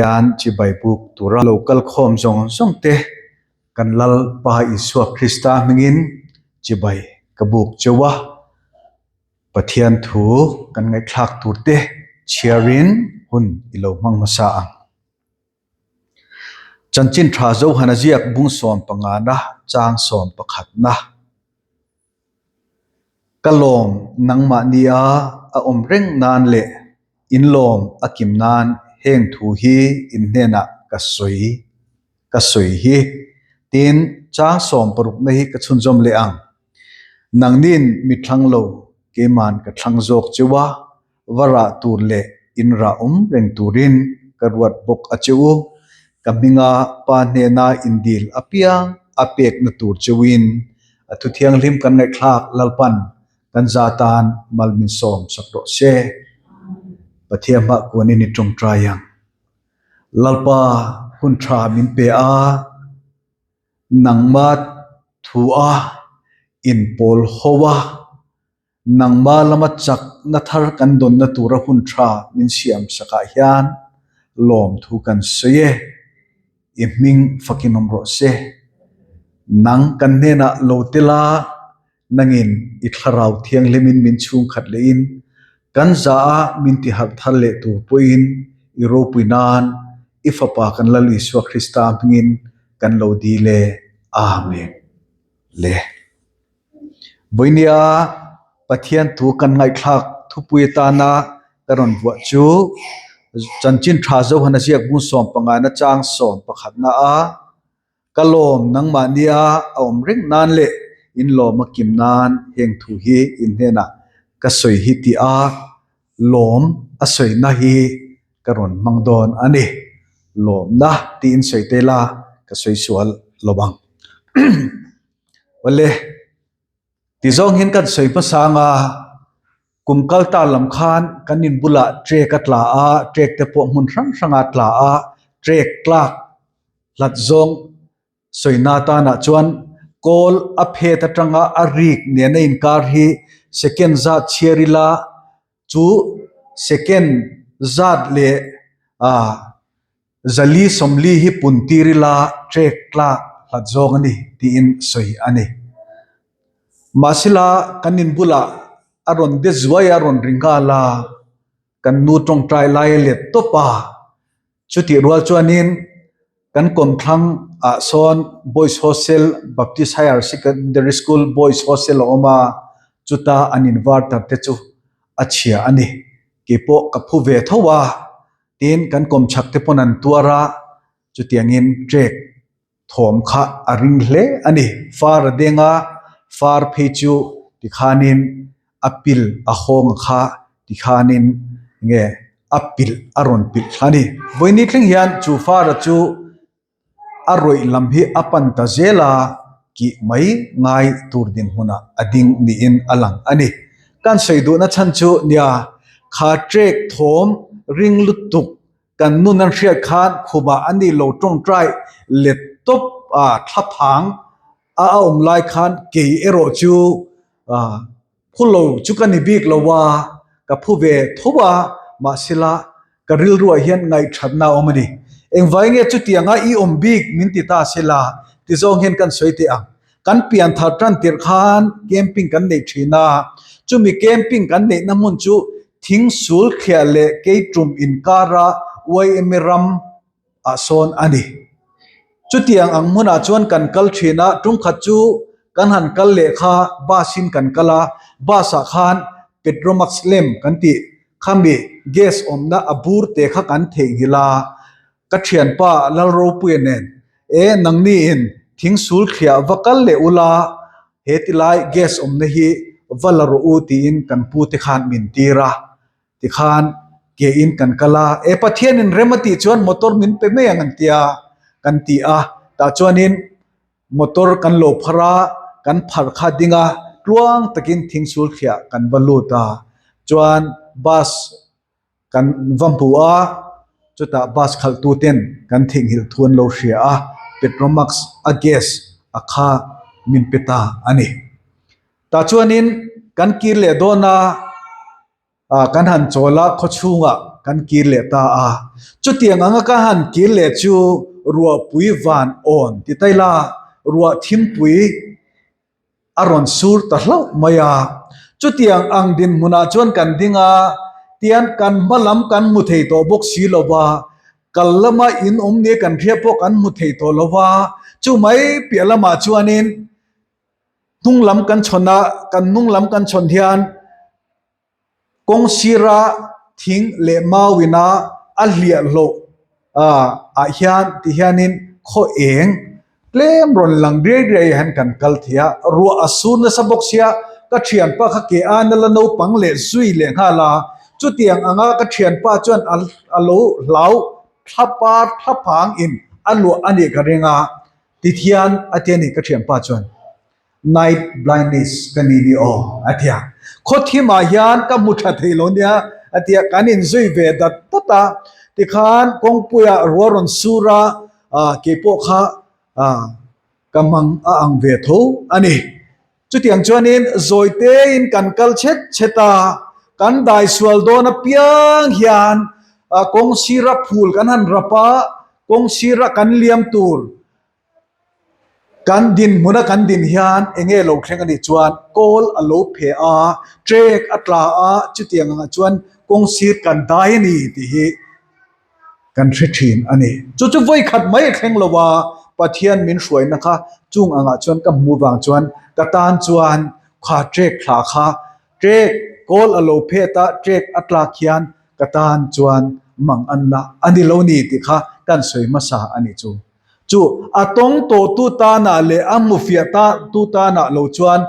Hian chibai buk tura lo kal khawm zawng zawng te kan Lalpa Isua Krista hmingin chibai ka buk cheu a, Pathian thu kan ngaihthlak tur te chhiarin hun i lo hmang hmasa ang. Chanchin tha Zohana ziak bung sawm pangana chang sawm pakhatna. Ka lawm nangmah nia a awm reng nan leh in lawm a kim nan heng thu hi in hnenah ka sawi ka sawi hi. Tin, chang sawm parukna hi ka chhunzawm leh ang. Nangnin mi thlang lo, keiman ka thlang zawk cheu a, va rah tur leh in rah awm reng turin ka ruat bawk a che u. Ka hminga pa hnena indil apiang a pekna tur cheuin a thu thianghlim kan ngaihthlak Lalpan kan za tan mal min sawm sak rawh se. Pathian hmah kuanin i tawngtai ang. Lalpa hun tha min pe a, nangma thu a inpawl ho a, Nangma lama chakna thar kan dawnna tura hun tha min siam sakah hian lawmthu kan sawi e. I hming fakin awm rawh se. Nang kan hnenah lo tel a, nangin i thlarau thianghlimin min chhungkhat lehin kan za a min tiharh thar leh tur pawhin i ropui nan i Fapa kan Lal Isua Krista hmingin kan lo dil e. Amen. Le. Vawinia Pathian thu kan ngaihthlak thupui atana ka rawn vuah chu Chanchin Tha Zohana ziak bung sawm pangana chang sawm pakhatna a ka lawm nangmahnia a awm reng nan leh in lawm a kim nan heng thu hi in hnenah ka sawi hi tih a lawm a sawina hi ka rawn hmang dawn a ni. Lawmna tiin sawi te la ka sawi sual lo ang. Awle, ti zawng hian kan sawi hmasa anga kum kal ta lam khan kan in bulah trek a tla a, trek te pawh hmun hrang hrang a tla a, trek tlak hlat zawng sawina tanah chuan kawl a phet atanga a rik nena inkar hi second zat chhiar ila chu second zat leh ah Zali sawmli hi pun tir ila trek tlak hlat zawng a ni tiin sawi a ni. Mahsela kan in bulah a rawn de zuai a rawn ri nghal a, kan nu tawngtai lai a let tawp a. Chutih rual chuanin kan kawmthlang ah sawn Boys Hostel Baptist Higher Secondary School Boys Hostel a awm a, chuta an inverter te chu a chhia a ni. Keipawh ka phu ve tho a. Tin, kan kawmchhak te pawn an tuar a, chutiangin trek thawm kha a ring hle a ni. Far a deng a, far phei chu tikhanin a pil a hawng a kha tikhanin nge a pilh a rawn pilh thla a ni. Vawiini thleng hian chu far a chu A rawih lam hi a pan ta zel a, kih mai ngai tur dinhmunah a ding niin a lang a ni. Kan sawi duhna chhan chu nia, kha trek thawm ring lutuk kan nun an hriat khan khumah a ni lo tawngtai let tawp a thlaphang a a awm lai khan kei erawh chu Phu lo chu ka ni bik lo a, ka phu ve tho a, mahsela ka rilruah hian ngaihthatna a awm a ni. Engvai nge chutianga i awm bik min ti ta sela ti zawng hian kan sawi teh ang. Kan pian thar tan tirh khan camping kan neih thin a, chumi camping kan neihna hmun chu thingsul thliah leh keitum inkara YMA ram ah sawn a ni. Chutiang ang hmunah chuan kan kal thin a, tumkhat chu kan han kal leh kha bus in kan kal a, bus ah khan petromax lamp kan tih khami gas awmna a bur te kha kan theihnghilh a, ka thianpa Lalropuia nen e nangni in thingsul thliah va kal leh ula he tilai gas awmna hi va la rawh u tiin kan pu te khan min tir a. Tikhan ke in kan kal a, e Pathian in rem a tih chuan motor min pe mai ang an tia kan ti a, tah chuanin motor kan lo phar a, kan phar kha ding a, tluang takin thingsul thliah kan va lut a, chuan bus kan va hmu a, chutah bus khalh tu ten kan theihnghilh thu an lo hria a, Petromax a gas a kha min pe ta a ni. Tah chuanin kan kir leh dawn a. Ah kan han chawl a khaw chhungah. kan kir leh ta a. Chutiang anga ka han kir leh chu ruahpui van awn ti ta ila, ruah thimpui a rawn sur ta hlauh mai a. Chutiang ang dinhmunah chuan kan ding a, tian kan hma lam kan hmu thei tawh bawk si lo va, kal lama in awm nia kan hria pawh kan hmu thei tawh lo va, chu mai piah lamah chuanin hnung lam kan chhawn a, kan hnung lam kan chhawn hian Kawng sira thing leh mauina a hliah hlawh ah hian ti hianin khaw eng tlem rawn lang riai riai ah hian kan kal thei a, ruah a sur nasa bawk sia ka thianpa kha ke aina la naupang leh zui leh nghal a, chutiang anga ka thianpa chuan a lo hlau thlapa thlaphang in a luah a nih ka ring a, tithian a ti a ni ka thianpa chuan. Night blindness ka ni ni aw a ti a. Khawthimah hian ka hmu tha thei lo nia a ti a, kan inzui ve dat dat a. Tikhan kawngpuiah ruah rawn sur a, keipawh kha ka mang a ang ve tho a ni. Chutiang chuanin zawi tein kan kal chhet chhet a, kan dai sual dawn apiang hian kawng sira phul kan han rap a, kawng sira kan liam tur Kan dinhmuna kan din hian eng nge lo thleng a nih chuan kawl a lo phe a, trek a tla a, chutiang angah chuan kawng sir kan dai a ni tih hi kan hre thin a ni. Chu chu vawi khat mai a thleng lo a, Pathian min hruaina kha chung angah chuan ka hmuh vang chuan ka tan chuan kha trek thla kha trek kawl a lo phet a, trek a tlak hian ka tan chuan mang anna a ni lo ni tih kha kan sawi hmasa a nih chu. Chu a tawng tawhtu tanah leh a hmufiah ta tu tanah lo chuan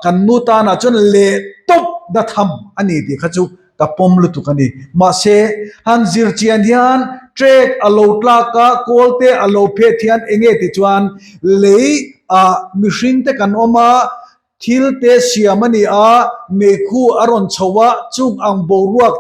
kan nu tanah chuan leh tawp na tham a ni tih kha chu ka pawm lutuk a ni. Mahse, han zir chian hian trek a lo tlak a, kawl te a lo phet hian eng nge tih chuan lei ah mihring te kan awm a, thil te siam a ni a, meikhu a rawn chho a, chung ang boruak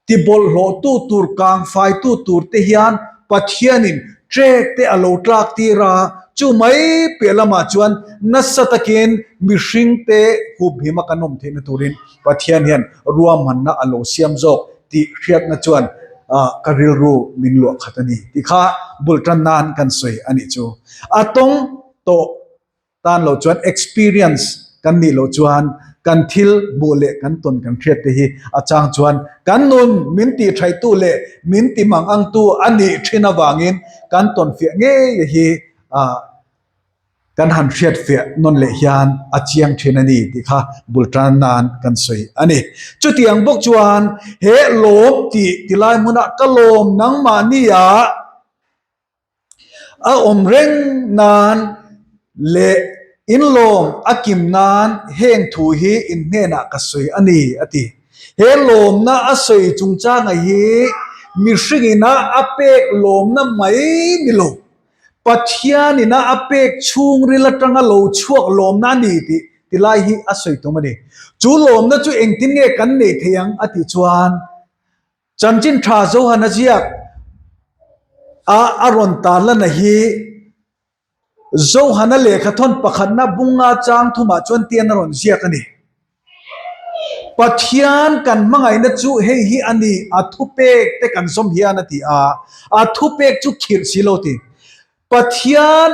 Ti bawlhhlawhtu tur kangfaitu tur te hian Pathianin trek te a lo tlak tir a, chu mai piah lamah chuan nasa takin mihring te huphima kan awm theihna turin Pathian hian ruahmanna a lo siam zawk tih hriatna chuan ka rilru min luah khat a ni tih kha bul tan nan kan sawi a nih chu. A tawng tawh Tan lo chuan experience kan nih loh chuan kan thil hmuh leh kan tawn kan hriat te hi a chang chuan kan nun min tih thaihtu leh min ti mang angtu a nih thin avangin kan tawn fiah ngei hi kan han hriat fiah nawn leh hian a chiang thin a ni tih kha bul tan nan kan sawi a ni. Chutiang bawk chuan he lawm tih tilai hmunah ka lawm nangmahni ah A awm reng nan leh inlawm a kim nan heng thu hi in hnenah ka sawi a ni, a ti. He lawmna a sawi chungchanga hi mihringina a pek lawmna mai ni lo, Pathianina a pek chhungril atanga lo chhuak lawmna a ni tih tilai hi a sawi tum a ni. Chu lawmna chu engtin nge kan neih theih ang a tih chuan, Chanchin tha Johana ziak a a rawn tarlana hi Johana lehkhathawn pakhatna bunga chang thumah chuan tian a rawn ziak a ni. Pathian kan hmangaihna chu hei hi a ni, a thupek te kan zawm hian a ti a, a thupek chu khirh si lo ti. Pathian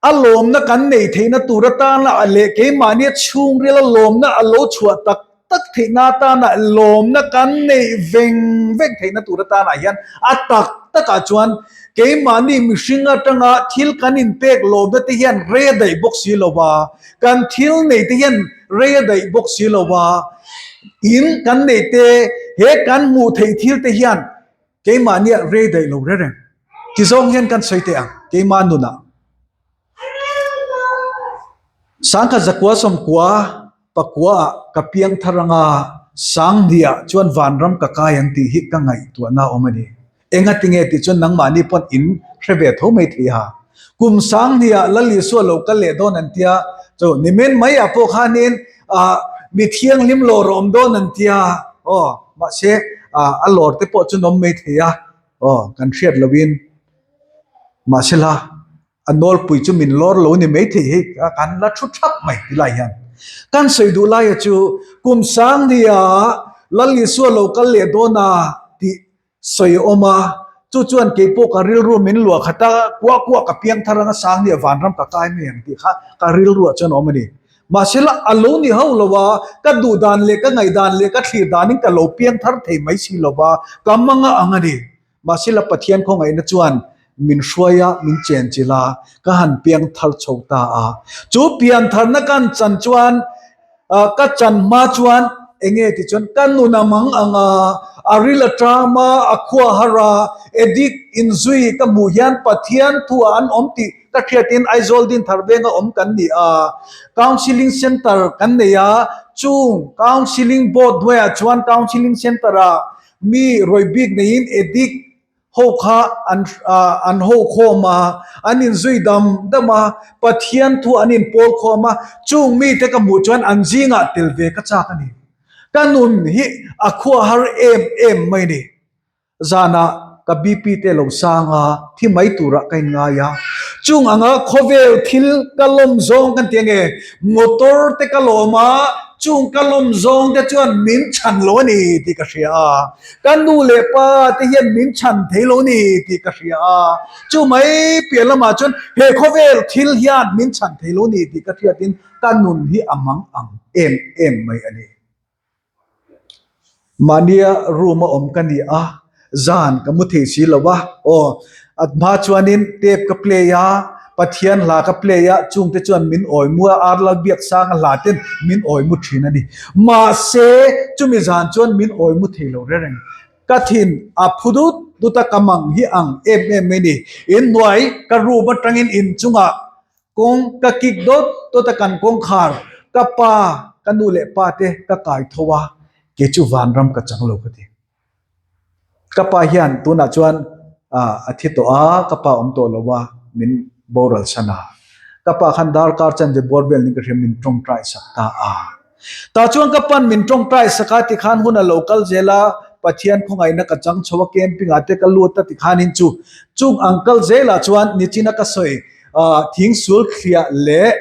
A lawmna kan neih theihna tur atana leh keimahnia chhungrila lawmna a lo chhuah tak tak theihna atana lawmna kan neih veng veng theihna tur atanah hian a tak takah chuan keimahni mihring atanga thil kan inpek lawmna te hian rei a daih bawk si lo va, kan thil neih te hian rei a daih bawk si lo va, in kan neih te he kan hmuh theih thil te hian Keimahnia rei daih lo reng reng. Ti zawng hian kan sawi teh ang, keimah nunah. Sangkhat zakua sawmkua pakua ah ka piang thar anga Sangnia chuan vanram ka kai ang tih hi ka ngaihtuahna a awm a ni. Enga tinge tih chuan nangmahni pawn in hre ve tho mai thei a. Kum Sangnia Lal Isua lo kal leh dawn an tia, chu nimin mai ah pawh khanin ah mi thianghlim lawr a awm dawn an tia, aw mahse ah a lawr te pawh chu an awm mai thei a, aw kan hriat loin mahsela a nawlpui chu min lawr lo ni mai thei hei kan la thu thap mai ti lai hian kan sawi duh laia chu kum Sangnia. Lal Isua lo kal leh dawn a tih sawi a awm a, chu chuan kei pawh ka rilru min luah khat a, kuah kuah ka piang thar anga sang nia vanram ka kai mai ang tih kha ka rilruah chuan a awm a ni. Mahsela a lo ni hauh lo a, ka duh dan leh ka ngaih dan leh ka thlir danin ka lo piang thar thei mai si lo va, ka manga ang a ni. Mahsela Pathian khawngaihna chuan min hruai a, min chenchilh a, ka han piang thar chho ta a. Chu pian tharna kan chan chuan ka chan hma chuan enge ti chuan ka nun a mang ang a, a ril a ṭam a, a khua har a, addict inzui ka hmuh hian Pathian thuah an awm tih ka hriatin Aizawl Dinthar venga awm kan ni a, Counselling Centre kan nei a, chung Counselling Board hnuaiah chuan Counselling Centre-ah Mi rawih bik neiin addict ho kha an an ho khawm a, an inzui dam dam a, Pathian thu an inpawl khawm a, chung mite ka hmuh chuan an zingah tel ve ka chak a ni. Ka nun hi a khua har em em mai ni. Zanah ka BP te lo sang a, thi mai turah ka inngai a. Chung anga khawvel thil ka lawm zawng kan ti ange, motor te ka lawm a, Chung ka lawm zawng te chuan min chhan lo a ni tih ka hria a, ka nu leh pa te hian min chhan thei lo a ni tih ka hria a, chu mai piah lamah chuan he khawvel thil hian min chhan thei lo a ni tih ka hriatin ka nun hi a mang ang em em mai a ni. Mahnia room a awm ka ni a, zan ka mu thei si lo a, aw a hma chuanin tape ka play a, Pathian hla ka play a, chungte chuan min awi mu a, ar lal biak sanga hla ten min awi mu thin a ni. Mahse, chumi zan chuan min awi mu thei lo reng reng. Ka thin a phu dut dut a, ka mang hi ang em em mai ni. Inhnuai ka room atangin inchungah Kawng ka kik dawt dawt a kan kawngkhar ka pa ka nu leh pa te ka kai tho a kei chu vanram ka chang lo ka ti. Ka pa hian tunah chuan a thi tawh a ka pa awm tawh lo a min boral san a. Ka pa khan darkar chanve bawr vel ning ka hria min tawngtai sak ta a. Tah chuan ka pan min tawngtai sak a tikhan hun a lo kal zel a, Pathian khawngaihna ka chang chho a camping ah te ka lut a tikhanin chu chung ang kal zelah chuan nichina ka sawi thing sul thliah leh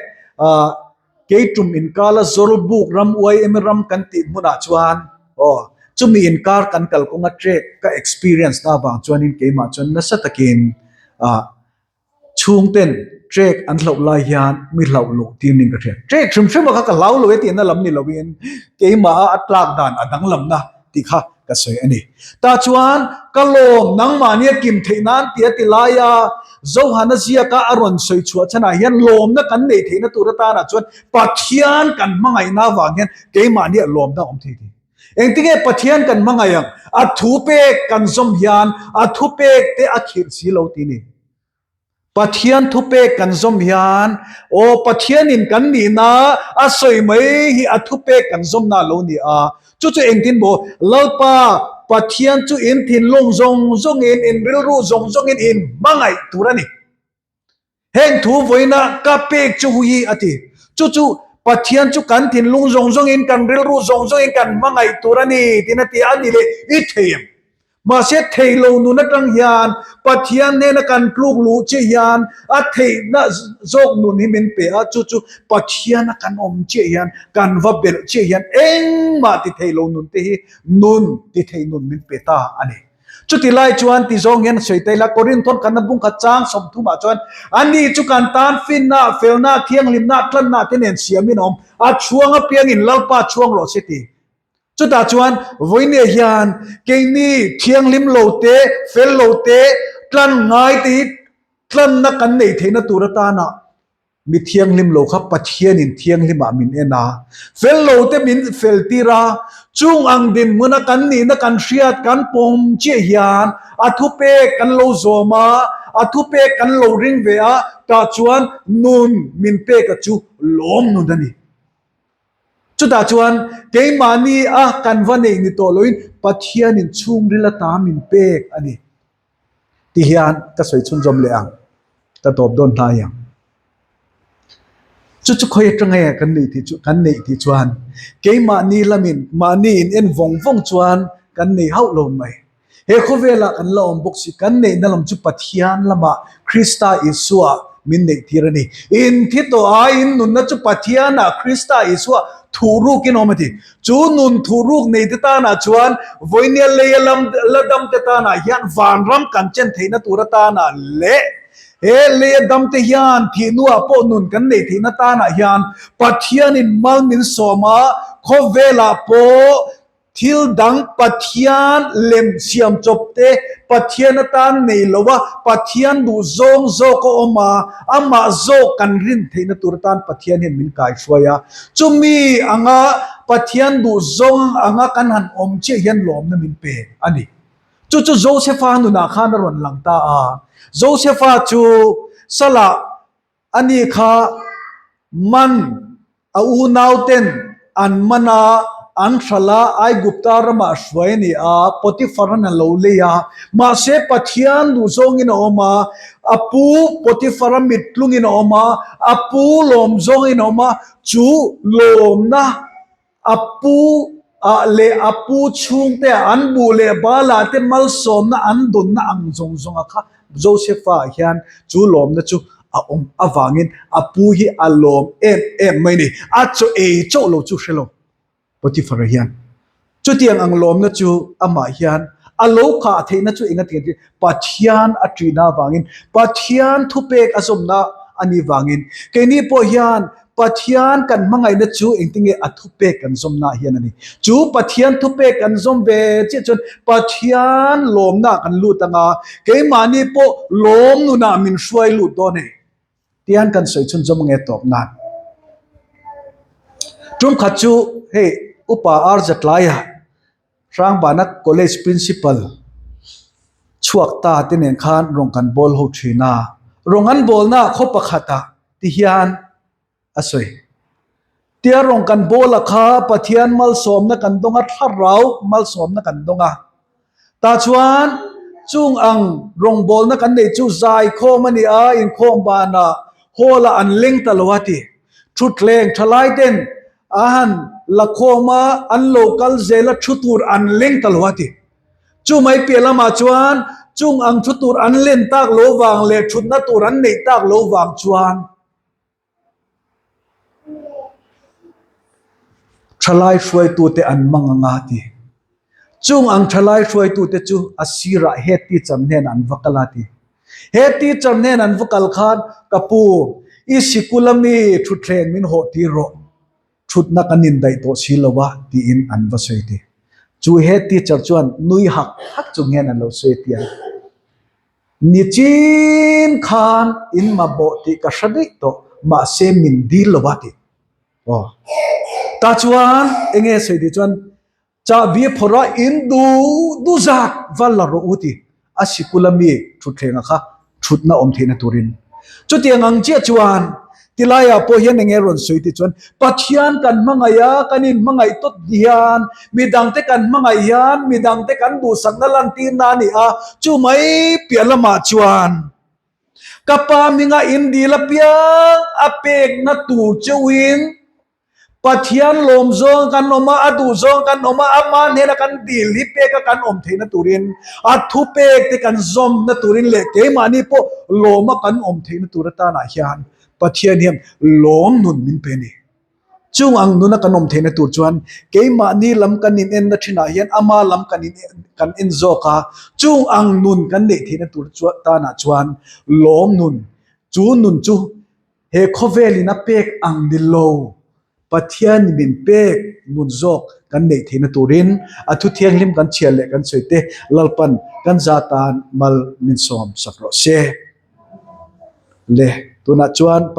keitum inkala Zawlbuk ram YM ram kan tih hmunah chuan aw chumi inkar kan kalkawnga trek ka experience na avang chuanin keimah chuan nasa takin Chhungten trek an hlauh lai hian mi hlauh loh tir ning ka hria. Trek hrim hrim a kha ka hlau lo e tihna lam ni loin keimah a a tlak dan a danglamna tih kha ka sawi a ni. Tah chuan ka lawm nangmahni a kim theih nan tih a ti lai a, Zohana ziaka a rawn sawi chhuah chhanah hian lawmna kan neih theihna tur atanah chuan Pathian kan hmangaihna avang hian keimahni a lawmna a awm thei tih. Engtinge Pathian kan hmangaih ang? A thupek kan zawm hian a thupek te a khirh si lo tih a ni. Pathian thupek kan zawm hian aw Pathianin kan nihna a sawi mai hi a thupek kan zawmna a lo ni a. Chu chu engtin maw? Lalpa Pathian chu in thinlung zawng zawngin, in rilru zawng zawngin in hmangaih tur a ni. Heng thu vawiina ka pek chu hui hi a ti. Chu chu Pathian chu kan thinlung zawng zawngin, kan rilru zawng zawngin kan hmangaih tur a ni tiin a ti a ni leh i thei em? Mahse thei lo nun atang hian Pathian hnena kan tluk luh chiah hian a theihna zawk nun hi min pe a, chu chu Pathiana kan awm chiah hian, kan va belh chiah hian engmah ti thei lo nun te hi nun ti thei nun min pe ta a ni. Chuti lai chuan ti zawng hian sawi ta ila, Korinthon kanna bungkhat chang sawmthumah chuan ani chu kan tan finna, felna, thianghlimna, tlanna te nen siamin a awm, a chhuang apiangin Lalpa chhuang rawh se ti. Chutah chuan vawinia hian keini thianghlim lo te, fel lo te, tlan ngai te hi tlanna kan neih theihna tur atana mi thianghlim lo kha Pathianin thianghlimah min en a, fel lo te min fel tir a, chung ang dinhmuna kan nihna kan hriat kan pawm chiah hian a thupek kan lo zawm a, a thupek kan lo ring ve a, tah chuan nun min peka chu lawm nun a ni. Chutah chuan keimahni a kan va neih ni tawh loin Pathianin chhungril ata min pek a ni ti hian ka sawi chhunzawm leh ang, ka tawp dawn hnai ang. Chu chu khawi atanga nge kan neih tih chu kan neih tih chuan keimahni lamin mahni in en vawng vawng chuan kan nei hauh lo mai. He khawvelah kan la awm bawk si, kan neihna lam chu Pathian lamah Krista Isua min neih tir a ni. In thi tawh a, in nunna chu Pathianah Krista Isua. Thuhruk in awm a ti. Chu nun thuhruk nei te tanah chuan vawinia leia lam la dam te tanah hian vanram kan chen theihna tur atanah leh he leia dam te hian thih hnuah pawh nun kan neih theihna tanah hian Pathianin mal min sawm a, khawvelah pawh Thil dang Pathian lem siam chawp te Pathian atan nei lo a, Pathian duh zawng zawk a awm a, amah zawk kan rin theihna tur atan Pathian hian min kaihruai a. Chumi anga Pathian duh zawng anga kan han awm chiah hian lawmna min pe a ni. Chu chu Josefa nunah khan a rawn lang ta a. Josefa chu Salah Ani kha man a unauten an man a, an hralh a, Aigupta ramah hruai a ni a, Potiphar-an a lo lei a. Mahse, Pathian duhzawngin a awm a, a pu Potiphar-a mit tlungin a awm a, a pu lawmzawngin a awm a, chu lawmna A pu ah leh a pu chhungte ah an buh leh bal ah te malsawmna an dawnna ang zawng zawng a kha Josepha ah hian chu lawmna chu a awm avangin a pu hi a lawm em em mai a ni. A chaw ei chauh lo chu hre lo Potiphar ah hian chutiang ang lawmna chu amah hian a lo kah theihna chu enga ti Pathian a ṭihna avangin Pathian thupek a zawmna a nih vangin keini pawh hian Pathian kan hmangaihna chu engtinge a thupek kan zawmna hian a ni. Chu Pathian thupek kan zawm ve chiah chuan Pathian lawmna kan lut anga keimahni pawh lawm nunah min hruai lut dawn e tian kan sawi chhun zawm ange tawp nan. Tum khat chu hei upa Arza tlaiah Hrangbana College Principal chhuak ta te nen khan rawng kan bawl ho thin a, rawng an bawlna khaw pakhatah ti hian a sawi. Tia rawng kan bawl a kha Pathian malsawmna kan dawng a, thlarau malsawmna kan dawng a. Tah chuan chung ang rawngbawlna kan neih chu zaikhawm a ni a, inkhawm banah hall ah an leng ta lo a ti. Thutthleng thalai ten A han la khawm a, an lo kal zel a, thu tur an leng ta lo a ti. Chu mai piah lamah chuan chung ang thu tur an len tak lo vang leh thutna tur an neih tak lo vang chuan thalai hruaitute an mang anga a ti. Chung ang thalai hruaitute chu a sirah he teacher hnenah an va kal a ti. He teacher hnenah an va kal khan, Ka pu, i sikul ami thutthleng min hawh tir rawh, thutna kan indaih tawh si lo a, tiin an va sawi ti. Chu he teacher chuan nui hak hak chung hian an lo sawi ti a. Nichin khan in mamawh tih ka hre daih tawh, mahse min dil lo a ti. Aw. Tah chuan enge sawi tih chuan Chahbi phawrh a in duh duh zat va la rawh u ti a sikul a mi thutthleng a kha thutna awm theihna turin. Chutiang ang chiah chuan tilaiah pawh hian enge rawn sawi tih chuan Pathian kan hmangaih a, kan inhmangaih tawt hian midangte kan hmangaih hian midangte kan duhsakna lantirna a ni a, chu mai piah lamah chuan ka pa hminga in dil apiang a pekna tur cheuhin Pathian lawm zawng kan awm a, a duh zawng kan awm a, ama hnena kan dil hi peka kan awm theihna turin, a thupek te kan zawmna turin leh keimahni pawh lawma kan awm theihna tur atanah hian Pathian hian lawm nun min pe a ni. Chung ang nuna kan awm theihna tur chuan keimahni lam kan inenna thinah hian ama lam kan in kan en zawk a, chung ang nun kan neih theihna tur tanah chuan lawm nun, chu nun chu He khawvelin a pek ang ni lo, Pathianin min pek nun zawk kan neih theihna turin a thu thianghlim kan chhiar leh kan sawi te Lalpan kan za tan mal min sawm sak rawh se. Le tunah chuan.